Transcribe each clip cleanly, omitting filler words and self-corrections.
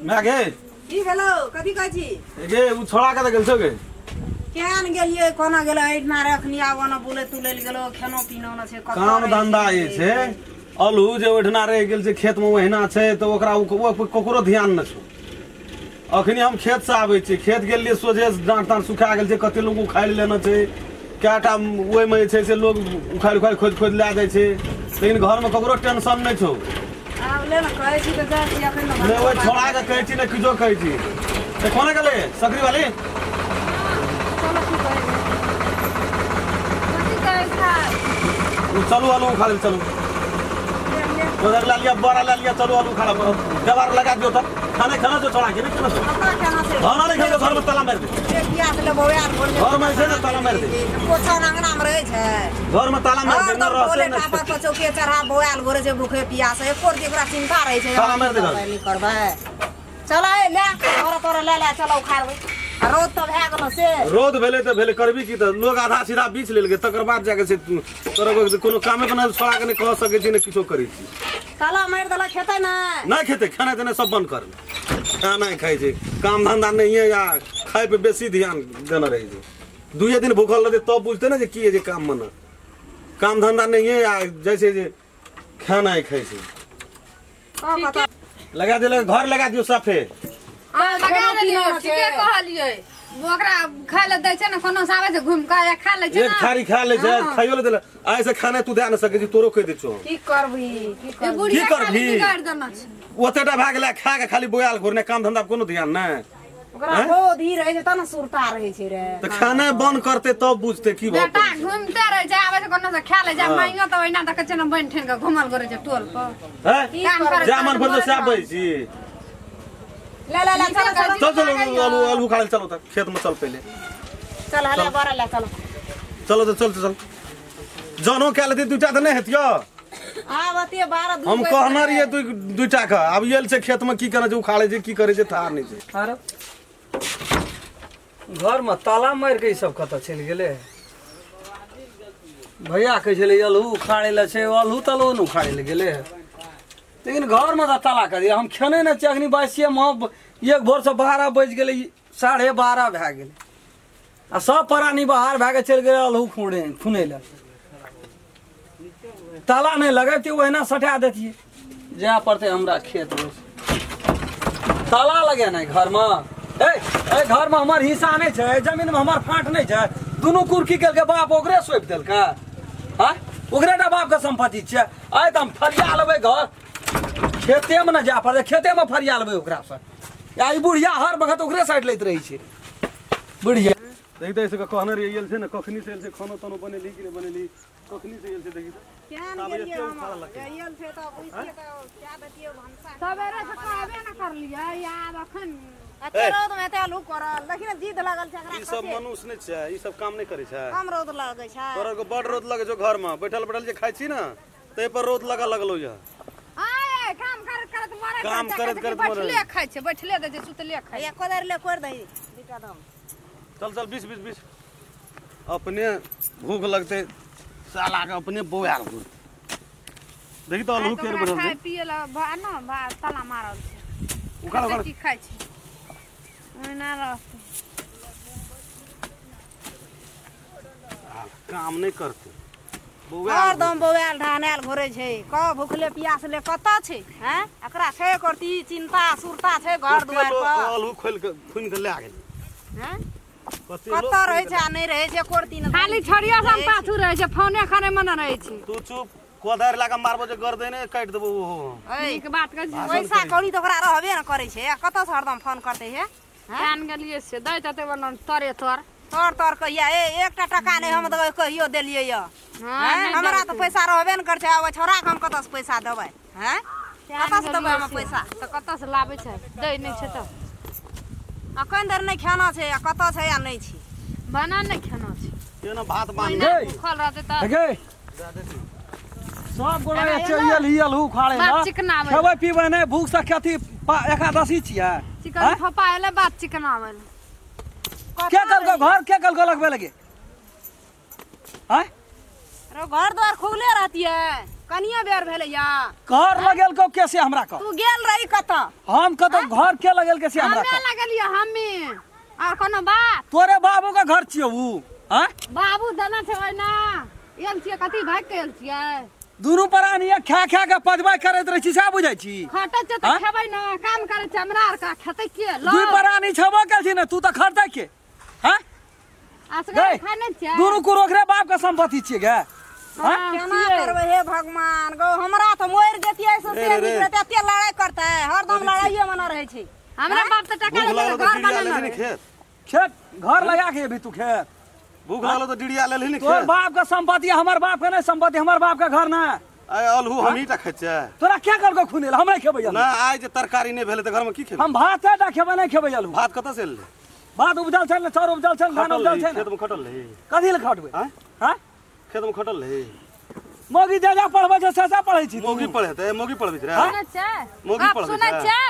मैं गे की भेलो कथि कहै छी गे उ छोड़ा के गेल छौ गे केहन गेलियै कोना गेलै एहिठिना रखनी आब ओना बुलै तुलै लए गेलो खानो पीनो न छै कतऽ काम रहै धंधा छै? जे छै अलू जे ओहिठिना रहि गेल छै खेत में ओहिना छै तऽ ओकरा ककरो ध्यान नहि छौ। अखनी हम खेत से आबै छी, खेत गेलियै सोझे डाँट ताँट सुखा गेल छै, कते लोग उखाड़ि लेने छै, कएटा ओहिमे जे छै से लोग उखाड़ि उखाड़ि खोदि खोदि लए जाइ छै, लेकिन घरमे ककरो टेंशन नहि छौ। आब ले ने कहै छी तऽ जाइ छी अखन तऽ नहि ओहि छोड़ा के कहै छी ने किछो कहै छी। तऽ कोना गेलै सकरी वाली? चलो की कहै छै? कथी कहै छै? उ चलू आलू उखाड़ि चलू, उधर ला लिया बड़ा ला लिया, चलू आलू उखाड़ा देवार लगा दियो तऽ खाना खाना जो छोड़ा के नहीं खाना छौ। कतऽ खाना छै? खाना नहीं खाना, घर में ताला मारि दे। एक प्यास ले बौआल भोर घर में छै ने ताला मारि दे। पोछा अंगना में रहै छै, घर में ताला मारि दे, न हरदम रहतै बोले न टापर पर चौके चढ़ा बौआल घोरे छै भूखे प्यास, एको रत्ती ओकरा चिंता रहै छै। ताला मारि दे घर। नहीं करबै चल ए ले तोरा तोरा ले ले चल उखाड़बै। आ रौद तऽ भए गेलो से रौद भेलै तऽ भेलै करबी की, तऽ लोग आधा सीधा बीछ लेलकै तकर बाद जाके से तोरा कोनो कामे के नहि छोड़ा के नहि कह सकै छी, नहि किछो करै छी। ताला मारि देलक खेतै ने नहि खेतै, खाना तेना सब बंद कर, खाना खाइ छै, काम धंधा नहीं है या खाइ पे बेसी ध्यान देने रहै छै। दुए दिन भूखल रहतै तब बुझतै ने जे की है जे काम मने काम धंधा नहीं है या जैसे जे खाना खाइ छै। लगा देलक घर लगा दियौ साफे। लगा देलियै, ठीके कहलियै। ओकरा खाय लए दै छै ने कोनो से आबै छै घुमि कऽ या खा लै छै एक थारी खा लै छै, खाइयो ले देलक। आइ से खाना तू दए नहि सकै छी, तोरो कहि दै छौ। की करबही की ई करबही? बुढ़िया की करबही? खाली बिगाड़ि देने छै। ओतेटा भए गेलै खा के खाली बोआल घुरने, काम धंधा पर कोनो ध्यान नहि। ओकरा रौद ही रहै छै तब ने सुरता रहै छै रे। तऽ खाना बंद करतै तब बुझतै की भऽ बेटा घुमिते रहै छै, आबै छै कोनो से खा लै छै। माइयो तऽ ओहिना देखै छै ने बनि ठेन कऽ घुमल करै छै टोल पर। हैं? काम करै जा मन पर सएह बजै छी। ले ले ले चल चल चल चल आलू आलू उखाड़े चलो तऽ खेत में चल पहिले। चल हले बड़ा ले चलो चलो तऽ चल चल जनो कए लेतै दूटा तऽ नहि हेतियो। आब अते 12 हम कहने रहियै दूटा के, आब आयल छै खेत में की करै छै उखाड़े छै की करै छै थार नहि छै। अरे घर में ताला मारि के ई सब कतऽ चलि गेलै? भैया कहै छलै अलहू उखाड़े लए छै, अलहू तलहू ने उखाड़े लए गेलै, लेकिन घर में तऽ ताला कर दिया। हम खेने नहि छियै अखनी बासिए में, एक भोर से 12 बजि गेलै, 12:30 भए गेलै आ सब प्राणी बाहर भए के चलि गेलै अलहू खुनै लए। ताला नहि लगैतियै ओहिना सटा दैतियै। जाय पड़तै हमरा खेत में, ताला लगेनाइ घर में। ए घर में हमर हिस्सा नहि छै, जमीन में हमर फाँट नहि छै, दुनू कुर्की केलकै बाप ओकरे सौंपि देलकै, आँय ओकरे टा बाप के सम्पत्ति छै। आइ तऽ हम फरिया लेबै घर, खेते में ने जाय पड़तै, खेते में फरिया लेबै ओकरासँ। या ई बुढ़िया हर वक्त ओकरे साइड लैत रहै छै बुढ़िया। देखि तऽ एहिसँ कहने रहियै आयल छै ने कखनी से आयल छै, खानो तानो बनेली कि नहि बनेली, कखनी से आयल छै देखी तऽ। केहन गेलियै हम आयल छै तऽ बुझियै तऽ क्या दैतियै भनसा। सबेरे से कहबे ने करलियै आब अखन एते रौद में एते आलू करल देखी ने जिद लगल छै एकरा। ई सब मनुष्य नहि छै, ई सब काम नहि करै छै। कम रौद लगै छै तोरा के बड़ रौद लगै छौ, घर में बैठल बैठल जे खाइ छी ने ताहि पर रौद लगऽ लगलौ यऽ। आय काम करत करत मरै छै, काम करत करत मरै। बैठले खाइ छै, बैठले दै छै, सुतले खाइ छै। एक कोदारि ले कोरि दही दूटा दम। चल चल 20 20 20 अपने भूख लगतै साला के अपने बौआल घुरतै। देखी तऽ अलहू केहन बढ़ल खाइ छै। पियै लए न ताला मारल छै। उखाड़ उखाड़ की खाइ छै ओहिना रहतै, काम नहि करतै। हरदम बौआल ढहनायल घुरै छै, कह भूखले प्यासले कतऽ छै? हैं एकरा छै करती चिंता सुरता छै घर दुआर पर। आलू खोलि के खुनि के लए गेलै। हैं कतऽ रहै छै आ नहि रहै छै एको दिन। खाली छड़िया सब पाछू रहै छै, फोने खाने में न रहै छै। तू चुप, कोदारि लए कऽ मारबो जे गर्दने काटि देबो ओहो। नीक बात कहै छी। पैसा कौड़ी तऽ ओकरा रहबे ने करै छै, आ कतऽ से हरदम फोन करतै हे? कान गेलियै से दैत हेतै बना तरे तर तर तर कहिया ए एकटा टका नहि हम तऽ कहियो देलियै यऽ। हमरा तऽ पैसा रहबे ने करै छै, आब छोड़ाके हम कतऽ से पैसा देबै? हैं कतऽ से देबै हम पैसा? तऽ कतऽ से लाबै छै, दै नहि छै तऽ अखन धरि नहि खाना छै, आ कतऽ छै आ नहि छै बना नहि खाना छै। केना भात बान्ह भूखल रहतै तऽ गे सब गोरा चलि गेल अलहू उखाड़े लए। खेबै पीबै नहि, भूख से कथी एकादशी छियै। चिकन थोपा एलै बात चिकनाबै लए। के कलको घर के कलको लगबै लगे? आँय घर द्वार खुगले रहतियै। कनिया बेर भेलै या घर लगेल को कैसे हमरा को तू गेल रही कत हम कत घर के लगेल कैसे हमरा हमे लगलियो हमे और कोनो बात तोरे बाबू का घर छियो ऊ हां बाबू देना छै ओइना एल छियै कथी भाग के एल छियै दुनू प्राणी खा खा के पदबा करैत रहै छी से बुझै छी खटै छै त खेबै ना काम करै छै हमरा आर का खेतै के दुई प्राणी छबो केल छी ना तू त खटै के हां असगर खाय नै छै दुनू कुरोकरे बाप के संपत्ति छियै गे हां केना करबै हे भगवान गो हमरा त मरि जेतियै से से नीक रहतै एते लड़ाई करतै हरदम लड़ाइये मना रहै छै हमरा बाप त टका ले घर बनेने खेत खेत घर लगा के अभी तू खेत भूख लागल त डिड़िया लेलही ने तोर बाप का संपत्ति हमर बाप के नहीं संपत्ति हमर बाप का घर ना आय अलहू हमही टा खाइ छियै तोरा क्या करको खुनेल हम नहीं खेबै ना आइ जे तरकारी नहीं भेलै त घर में की खेबै हम भात टा खेबै नहीं खेबै अलहू भात कतऽ से एलै भात उपजल छै ने चाउर उपजल छै धान उपजल छै खेत में खटल रही कथी ले खटबै हां खेत में खटल रही मौगी जा जा पढ़बै छै से पढ़ै छी मौगी पढ़ेतै मौगी पढ़बै छै रे मौगी पढ़बै सुनै छै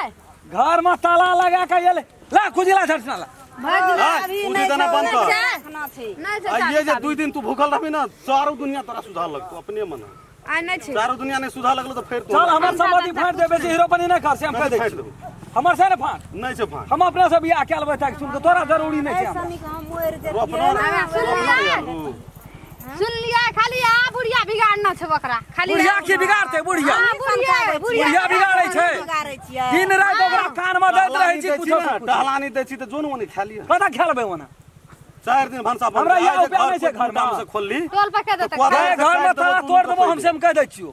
घर में ताला लगा के एलै ला खुजिला झटना ला अभी दाना बंद कर नहीं आ ये जे 2 दिन तू भूखल रहबी ना चारू दुनिया तोरा सुधार लगतो अपने मन आ नहीं छै चारू दुनिया नहीं सुधार लगलो त फेर चल हमर संपत्ति फाड़ देबे जे हीरो बनी नहीं कर से हम कह दे हमर से ने फाड़ नहीं छै फाड़ हम अपने से बियाह के अलबै ताकि सुन के तोरा जरूरी नहीं छै हमरा हम मरि जेतियै सुन लिया खाली आ बुढ़िया बिगाड़ना छै ओकरा खाली बुढ़िया की बिगाड़तै बुढ़िया बुढ़िया बिगाड़ै छै दिन रात ओकरा कान में दैत रहै छी कुछो टहलानी दै छी त जोन ओने खा लिया कता खेलबै ओना 4 दिन भनसा बंद हमरा या उपाय नहीं छै घर में से खोलली टोल पर के देतै घर में ताला तोड़ देबो हम से हम कह दै छियो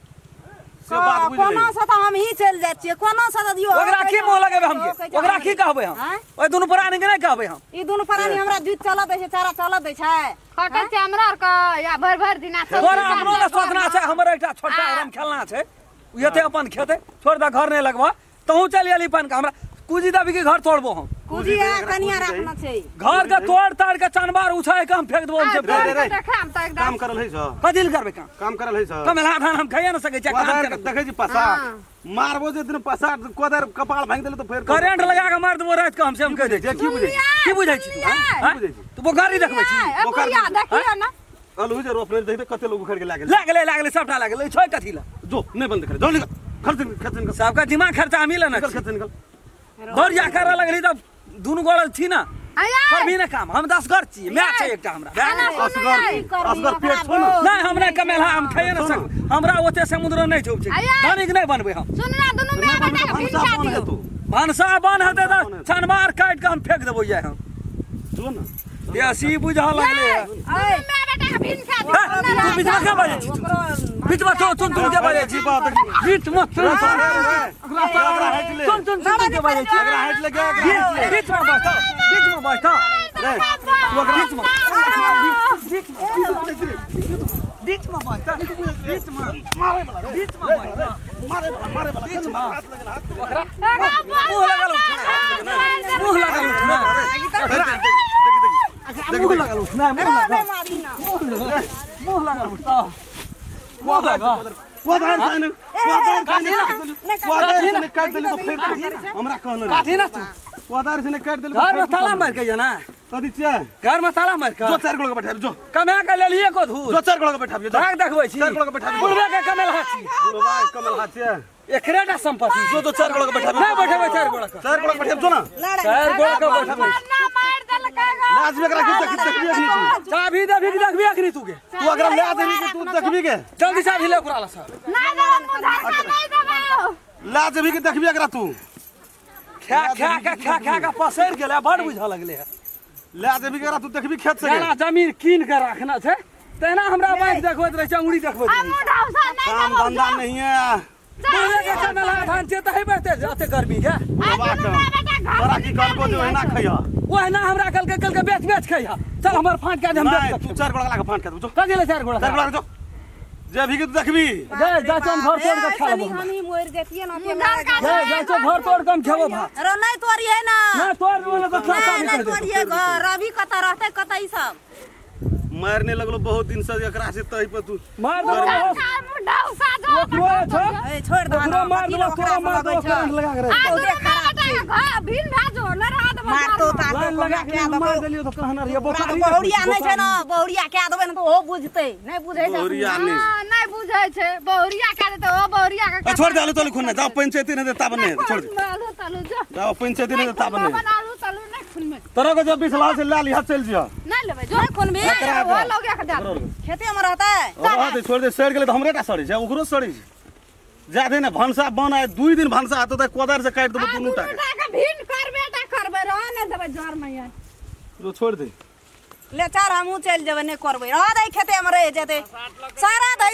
से बात बुझ कोना से त हम ही चल जाय छियै कोना से त दियो ओकरा की मोह लगेबै हमके ओकरा की कहबै हम ओइ दुनू प्राणी के नहीं कहबै हम ई दुनू प्राणी हमरा दूध चलत दै छै चारा चलत दै छै खटै छै हमरा आर के या भरि भरि दिना तोरा अपनो ने सोचना छै हमर एकटा छोटा आराम खेलना छै एते अपन खेतै छोड़ दे घर नहीं लगबा तहू चल गेली पान के हमरा कुजी देबी के घर तोड़बो हम कुजी आ कनिया राखना छै घर के तोड़ ताड़ के चनबार उछाय के हम फेंक देबो हम काम करल है छ कथी ले करबै काम काम करल है छ कमेला धान हम खाइए न सकै छै काम कर देखै छी पसार मारबो जे दिन पसार कोदर कपाल भांगि देले त फेर करेंट लगा के मार देबो रात के हम से हम कह दै छी की बुझै की बुझै छी तू तू बोकारी देखबै छी बोकारी देखियो ना अलहू जे रोपने देखबे कते लोग उखड़ के लागल लागले लागले सबटा लागले छै कथी ल जो नहीं बंद करे जो निकल खर्च खर्च निकल सबका दिमाग खर्चा हम ही लेना निकल खर्च निकल घर जा करे लगली त दुनू गोड़ल छी ना करबी ना काम हम 10 घर छी मैं छै एकटा हमरा असगर असगर पेट छौ ना नहीं हमरा कमेला हम खाइए ना सक हमरा ओते समुद्र नहीं छौ छै धनिक नहीं बनबै हम सुन ना दुनू मैं बेटा के भिनसा दियो भनसा बन हेतै त छनबार काट के हम फेंक देबो ये हम जो ना बेसी बुझा लगले ए मैं बेटा के भिनसा दियो तू बीच में के बाजै छी बीच में तो तुम के बाजै छी बीच में तुम तुम तुम तुम के बाजै छी एकरा हाइट ले गया बीच में बैठ बीच में बैठ रे तू ओकरा बीच में बीच में बैठ बीच में मारे वाला बीच में बैठ मारे वाला मारे वाला बीच में हाथ लगल हाथ ओकरा मुंह लगल मुंह लगल मुंह लगल उठना मुंह लगल मुंह लगल उठता मुंह लगल कोदार से कोदार से काट देली तो फेर हमरा कहना काटी ना तू कोदार से काट देली घर में ताला मार के ना कथी छियै घर में ताला मार के जो 4 गोला के बैठाबी जो कमा के लेलिए को धूर जो 4 गोला के बैठाबी भाग देखबै छी 4 गोला के बैठाबी बुढ़बे के कमेल हाथ छी बुढ़बा कमेल हाथ छियै एकरे टा संपत्ति जो जो 4 गोला के बैठाबी नहीं बैठाबे 4 गोला के 4 गोला के बैठाबी जो ना 4 गोला के बैठाबी ना मार देलकै लाज में एकरा के देखबी अखनी तू चाबी देबी के देखबी अखनी तू के तू अगर ले देबी के तू देखबी के जल्दी चाबी ले ओकरा ला सर ना देबो मुझरका नहीं देबो ला देबी के देखबी एकरा तू खा खा के खा खा के पसैर गेलै बड़ बुझा लगले है ले देबी के एकरा तू देखबी खेत से जेना जमीन कीन के रखना छै तेना हमरा बाइक देखबैत रहै छै अंगुरी देखबैत रहै छै काम धंधा नहीं है बुढ़बे के कमेला धान छै त हेबे एते गर्मी के तोरा की कहलको जे ओहिना खइह ओहिना हमरा कहलकै कहलकै बेच बेच खइह चल हमर फाँट के हम बेच तू 4 गोला के फाँट के जो कथी ले 4 गोला 4 गोला जो जे भी के तू देखबी जा जा हम घर तोड़ के खा लेबो हम ही मरि जेतियै ना जा जा घर तोड़ के हम खेबो भात रो नहीं तोड़िए ना ना तोड़ देबो ना तो नहीं तोड़िए घर अभी कत रहतै कत ई सब मारने लगलो बहुत दिन से एकरा से तही पर तू मार देबो ए छोड़ दो ओकरो मार देबो तोरा मार देबो करंट लगा के आ दुनू बेटा के घर भिन भेजो न रहा देबो मारतो तातो पानि लगा के मार देलियो तो कहना रहिए बोकारी बहुरिया नहि छै ने, बहुरिया कए देबै ने तऽ ओहो बुझतै, नहि बुझै छै। बहुरिया नहि नहि बुझै छै, बहुरिया कए देतै ओ बहुरिया के। छोड़ दे आलू तालू खुननाइ, जाओ पंचायती नहि दे ताब नहि, छोड़ दे आलू तालू, जाओ पंचायती नहि दे ताब नहि। आलू तालू नहि खुनबै तोरा के जब बिसला से लए लिहा चलि जिह। नहि लेबै जो खुनबी ओ लगे के दे, खेते मे रहतै। रहतै, छोड़ दे, सड़ि गेलै तऽ हमरे टा सड़ै छै, ओकरो सड़ै छै। जा दे ने भनसा बनाए 2 दिन भनसा हेतौ तऽ कोदारि से काटि देबौ दुनू टा के। भिन करबे टा करबै, रह नहि देबै जर मे यार। जो छोड़ दे ले चार, हमहूँ चलि जेबै, नहि करबै, रह दे खेते मे रहि जेतै सारा दै।